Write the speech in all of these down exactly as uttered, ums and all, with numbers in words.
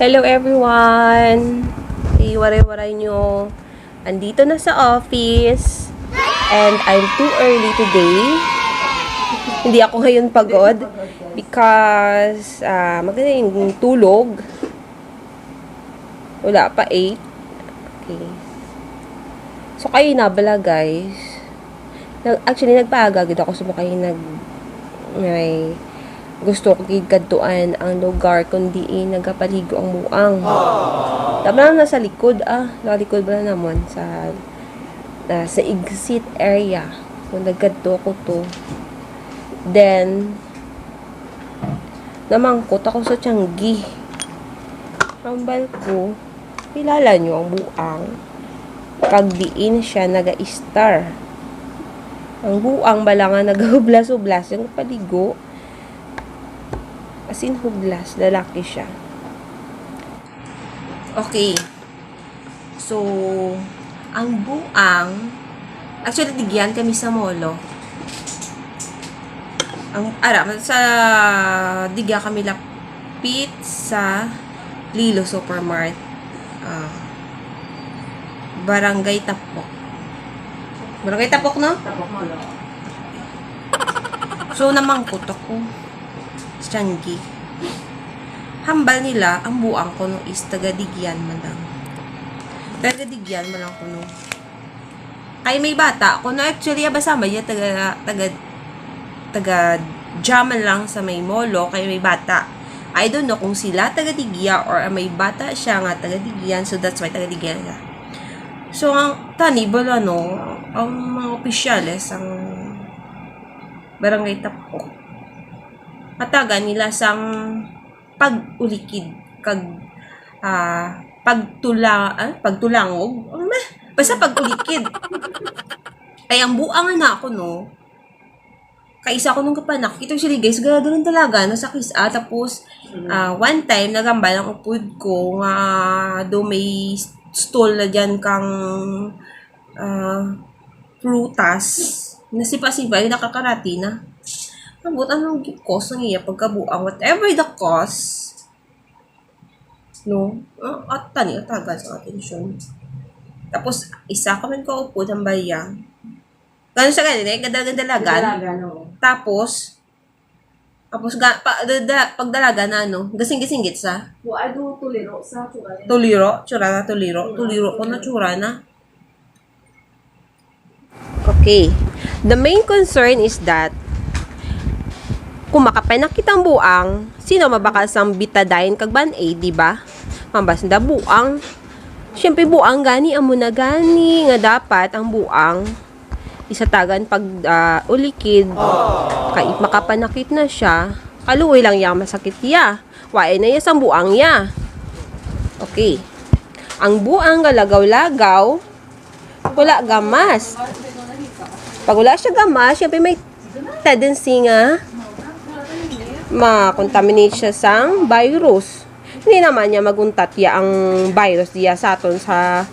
Hello everyone! Hey, waray-waray nyo. Andito na sa office. And I'm too early today. Hindi ako ngayon pagod because ah, maganda yung tulog. Wala pa eight. Okay. So, kaina bala, guys. Nag, actually, nagpaaga gid ako sa mga nag, may gusto ko gid kadtuan ang lugar kung diin nagapaligo ang buang. Tama lang nasa likod, ah. Nakalikod ba na naman sa, ah, sa exit area. Kung nagkadto ako to. Then, namangkot ako sa tiyanggi. Hambal ko, kilala niyo ang buang? Kag diin siya naga-star. Ang buang bala nga nagahublas-hublas, yung paligo. As in, hublas, lalaki siya. Okay. So, ang buang, actually, digya kami sa Molo. Ang, ara, sa, digya kami lapit sa Lilo Supermart. Ah, Barangay Tapok. Barangay Tapok, no? Tapok, Molo. So, namangkot ako. Sa tiyanggi. Hambal nila, ang buang kuno is taga Digyan man lang. Taga Digyan man lang kuno. Kay may bata, kuno actually, aba sama niya, taga, taga, taga dyan man lang sa may Molo, kay may bata. I don't know kung sila taga Digya or may bata siya nga taga Digyan, so that's why taga Digyan siya. So, ang tani, bala, no, ang mga opisyales, ang Barangay Tapok. Hatagan nila sang pag-ulikid kag, ah, pagtula-, ah, pagtulangog? Ano ba? Basta pag-ulikid. Kay ang buang nga nako, no? Kay isa ko nung kapanak, ito sila, guys, gaganon talaga, no, sa kis-a. Tapos, ah, one time, nagambal ang upod ko nga do may stall na dyan kang, ah, prutas. Nasipa-sipa, nakakarati na. Ambot, anong cause ng iya pagkabuang? Whatever the cause, no? Ah, at tani, atagan sa atensyon. Tapos, isa ko man ko upod ang baya. Gano'n siya ganun eh, kadalagan-dalagan. Kadalagan, oo. Tapos, tapos ga, pa, da, da, pagdalagan na, ano, gasing-gasing git sa? Wa, ado, tuliro sa tsura niya. Tuliro, tsura na, tuliro. Tuliro ko na, tsura na. Okay. The main concern is that kung makapanakit ang buang, sino mabakal sang betadine kag Band-Aid, di ba? Mabas na buang. Siyempre, buang gani, amo na gani nga dapat ang buang isatagan pag, ah, ulikid. Kay makapanakit na siya, kaluoy lang iya masakit iya. Wain na iya sang buang iya. Okay. Ang buang galagaw-lagaw, wala gamas. Pag wala siya gamas, siyempre may tendency nga ma-contaminate siya sang virus. Hindi naman niya maguntat ya ang virus diya sa aton sa,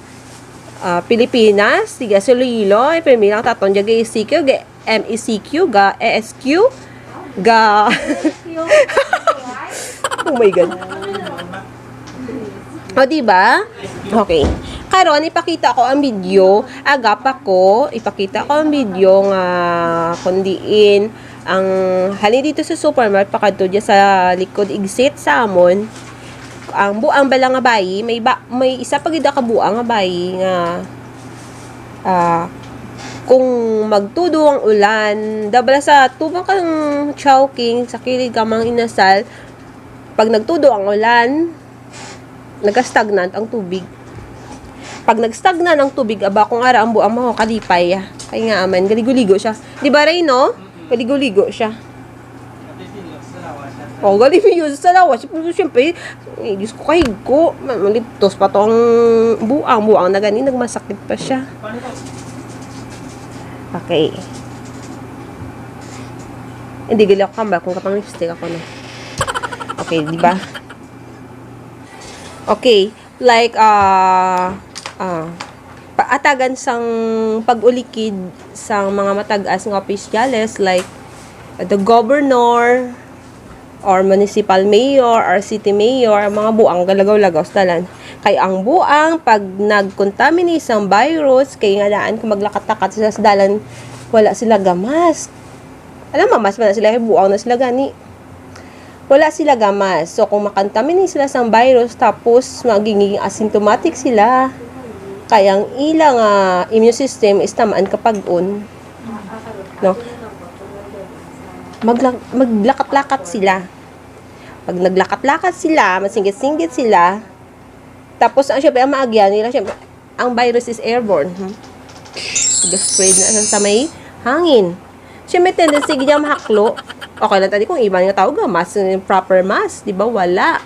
ah, Pilipinas, diya sa Iloilo, eh, pirmi lang taton diya ga E C Q, ga M E C Q, ga E S Q, ga, oh my God. O, di ba? Okay. Karon, ipakita ko ang video. Agap ako, ipakita ko ang video nga kun diin ang halin dito sa supermart, pakadto diya sa likod exit sa amon. Ang buang bala nga bayi, may ba, may isa pa gid ka buang nga bayi nga, ah, kung magtudo ang ulan, da bala sa tubang kang Chowking, sa kilid ka mang inasal, pag nagtudo ang ulan, nagastagnant ang tubig. Pag nagstagnant ang tubig, aba, kung ara ang buang mo, kalipay, ah. Kay nga, aman, galigo-ligo siya. Di ba, Ray, no? Galigo-ligo siya. O, galigo-ligo sa lawas. Pero siyempre, eh, Diyos ko, kahigko. Ma-, maliptos pa to ang buang. Buang na gani, nagmasakit pa siya. Okay. Hindi gali ako kambal kung kapang lipstick ako na. Okay, di ba? Okay, like, ah, ah, paatagan sang pag-ulikid sang mga matag-as nga opisyales, like, the governor, or municipal mayor, or city mayor, an mga buang galagaw-lagaw sa dalan. Kay an buang, pag nag-contaminate sang virus, kay nga daan kon maglakat-lakat sila sa dalan, wala sila ga-mask. Alangan ma-mask man na sila, kay buang na sila gani. Wala sila ga-mask. So, kon ma-contaminate sila sang virus, tapos magiging asymptomatic sila, kay an ila nga immune system is tamaan kapag-on. No? Magla-, maglakat-lakat sila. Pag naglakat-lakat sila, masinggit-singgit sila, tapos, ang, syempre, ang maagihan nila, syempre, ang virus is airborne. Hmm? Ga-spread na siya sa may hangin. Siya may tendency gid niya mahaklo. Okay lang tadi kung iban nga tawo ga-mask, proper mask, di ba? Wala.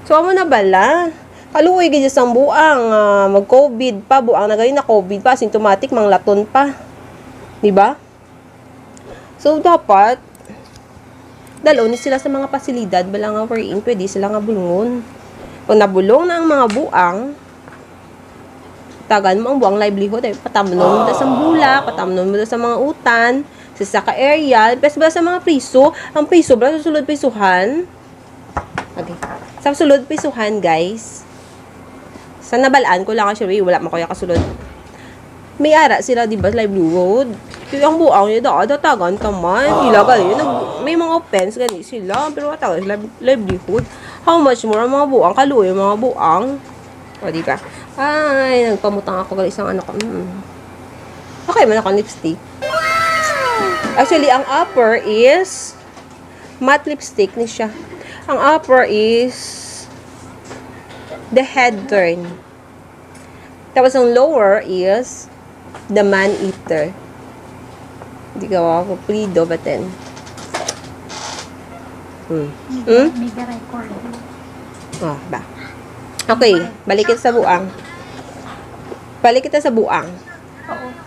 So, amo na bala. Kaluoy gid sang buang, ah, mag-covid pa, buang na gani na-covid pa, asymptomatic, manglaton pa. Di ba? So, dapat, dal-on ni sila sa mga pasilidad, bala nga wherein pwede sila nga bulungon. Kung nabulong na ang mga buang, tagan mo ang buang livelihood, eh, patamnon mo da sang bulak, patamnon mo da sa mga utan, sa saka area, pes ba sa mga priso, ang priso, bala sa sulod prisuhan, Okay. Sa sulod prisuhan, guys. Sa nabal-an ko lang, actually, wala man ko ya kasulod. May ara sila, di ba, livelihood. Kaya ang buang niya, daa, datagan ka man. Ila gani, nag-, may mga offense gani sila, pero atagan sila livelihood. How much more ang mga buang, kaluoy ang mga buang. O, di ba? Ay, nagpamutang ako, guys, ang ano ko. Mm. Okay man ako lipstick. Actually, ang upper is matte lipstick ni siya. Ang upper is the head turn. Tapos ang lower is the man eater. Di ka ako pulido, but then. Hmm. Hmm? Mega record. Oh, ba. Okay, balik kita sa buang. Balik kita sa buang.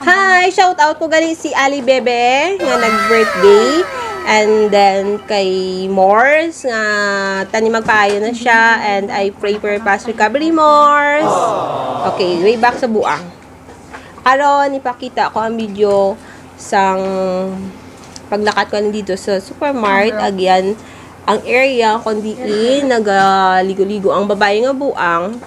Hi! Shout out ko gali si Ali Bebe nga nag-birthday. And then kay Mors nga tani magpaayo na siya. And I pray for fast recovery, Mors. Okay, way back sa buang. Karon, ipakita ko ang video sang paglakat ko dito sa Supermart. Again, ang area kung diin nagaligo-ligo ang babae nga buang.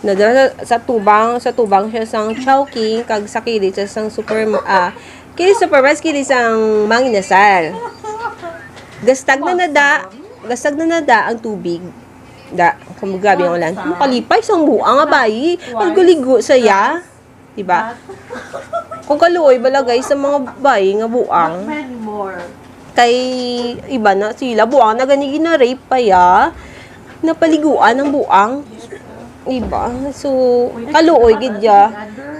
Nadala sa, sa tubang, sa tubang siya sang Chowking, kag sa kilid siya sang super, ah, kilid Supermart, kilid sang Mang Inasal. Gastag na nada, gastag na nada ang tubig. Da, kung grabe ang ulan. Makalipay sang buang nga bayi. Nagaligo saya. Di ba? Kung kaluoy bala, guys, sa mga bayi nga buang. Kay iba na sila, buang na gani gina-rape pa ya. Napaliguan ang buang. Di ba? So, kaluoy gid ya.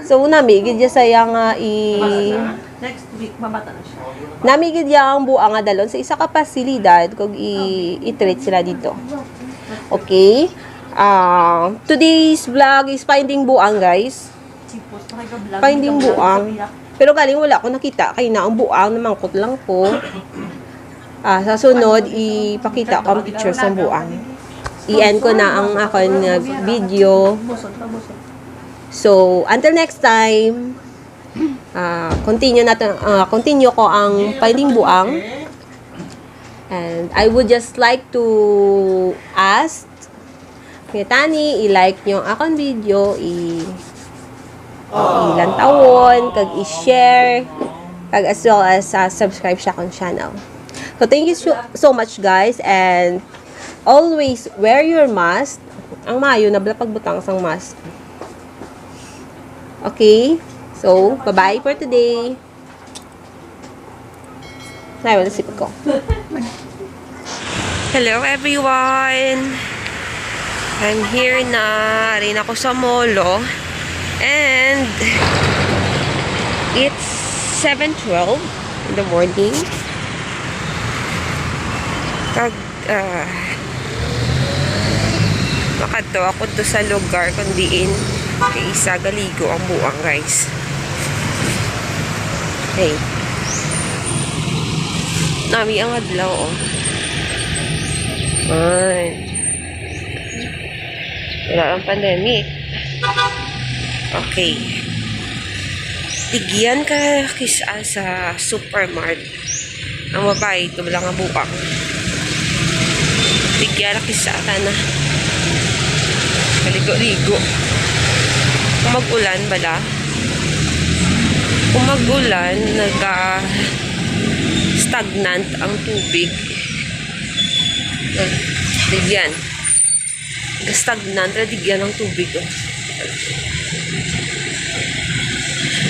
So, nami gid ya saya nga i- Next week, mamata na siya. Nami gid ya ang buang nga dalon sa isa ka pasilidad kung i- i-treat sila dito. Okay. Ah, today's vlog is finding buang, guys. Finding buang. Pero galing wala ko nakita. Kay na ang buang, namangkot lang ko. Ah, sa sunod, ipakita ko ang picture sa buang. I-end ko na ang akon nga video. So, until next time, ah, continue natin, ah, continue ko ang finding buang. And I would just like to ask Ngitani, i-like niyo ang akon video, i-, ilantawon, kag i-share, kag as well as, ah, subscribe sa akon channel. So, thank you so, so much, guys, and always wear your mask. Ang maayo na bala pagbutang sang mask. Okay? So, bye-bye for today. Ay, wala sipag ko. Hello, everyone! I'm here na, ari na ko sa Molo. And it's seven twelve in the morning. Kag Ah, makadto ako to sa lugar kun diin kay isa galigo ang buang, guys. Hey. Nami ang adlaw, oh. Ay. Wala ang pandemic. Okay. Tigyan ka kis-a sa Supermart. Ang babae, ito lang ang buang. Digya ra kis-a, tana. Maligo-ligo. Kung mag-ulan bala, kung mag-ulan, naga-stagnant ang tubig. Ah, digyan. Naga-stagnant, naga-digyan ang tubig, oh.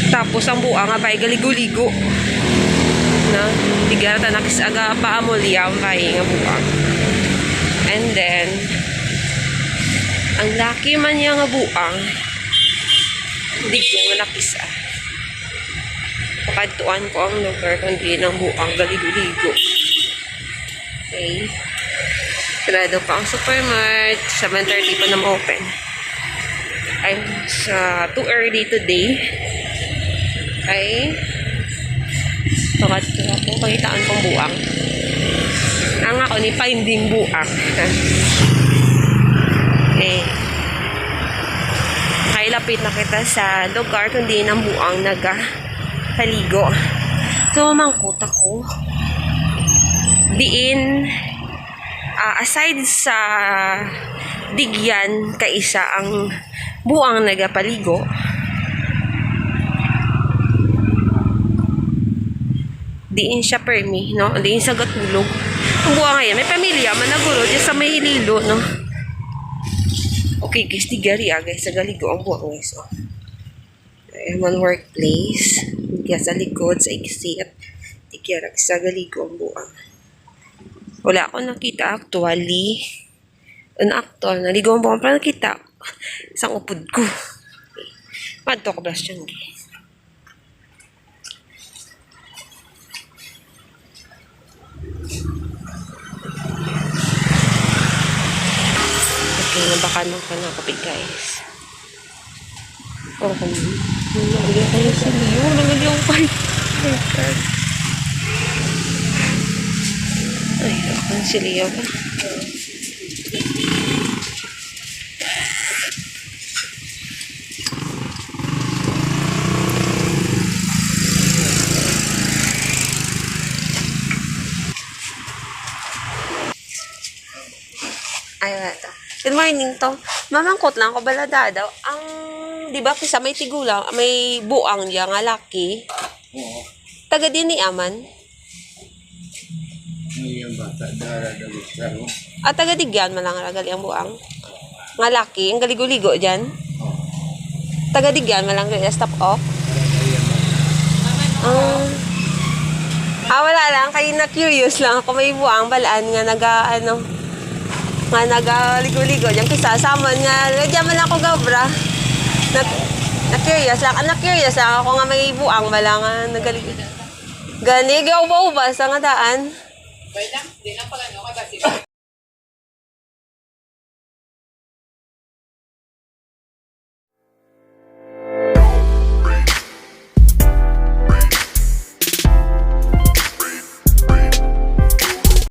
Tapos an buang, abay, galigo-ligo. Na, digya ra ta nakis-a, gapaamulya an bayi nga buang. And then, an laki man niya nga buang, digya man nakis-a. Pakadtuan ko an lugar kon diin an buang galigo-ligo. Okay. Sarado pa ang Supermart. Seven thirty pa na ma-open. Ay, sa too early today. Ay, pangadto ako. Pangitaan kong buang. Ang ako ni finding buang. Okay. Kay lapit na kita sa lugar kon diin an buang naga paligo. So, mamangkot ako. Diin, ah, aside sa digyan kaisa ang buang nagapaligo, diin siya permi, no? Diin siya gatulog. Ang buang ngayon, may pamilya man naguro diyan sa may lilo, no? Okay, guys, digya ria, guys, nagaligo ang buang, guys, oh. Ayan man workplace. Diyan sa likod, sa exit. Tikyarak sa galigo ang buang. Wala ako nakita actually. An actual, naligo ang buang, pero nakita sa upod ko. Madto ko, Blas Changi. Okay, nabakan man ko na kapit, guys. Oh, kung nangayaw ko na si Leo, nangayaw pa. Ay, ako si Leo ba? Ay, wala to. Good morning to. Mamangkot lang ako, bala daw. Ang, di ba, kisa may tigulang, may buang diya nga laki. Oo. Taga dinhi man. Ay, ang bata, dara, dara, dara. Ah, taga digyan man lang ragali ang buang. Nga laki, ang galigo-ligo diyan. Oo. Taga digyan man lang, stop off. Ah. Ah, wala lang. Kay na-curious lang ako. May buang balaan nga naga, ano, nga nagaligo-ligo diyan. Kisa sa amon nga, diyan man ako gabra. Na, na-curious lang. Ah, na-curious lang ako nga may buang bala nga nagaligo. Gani, gauba-uba sa nga daan.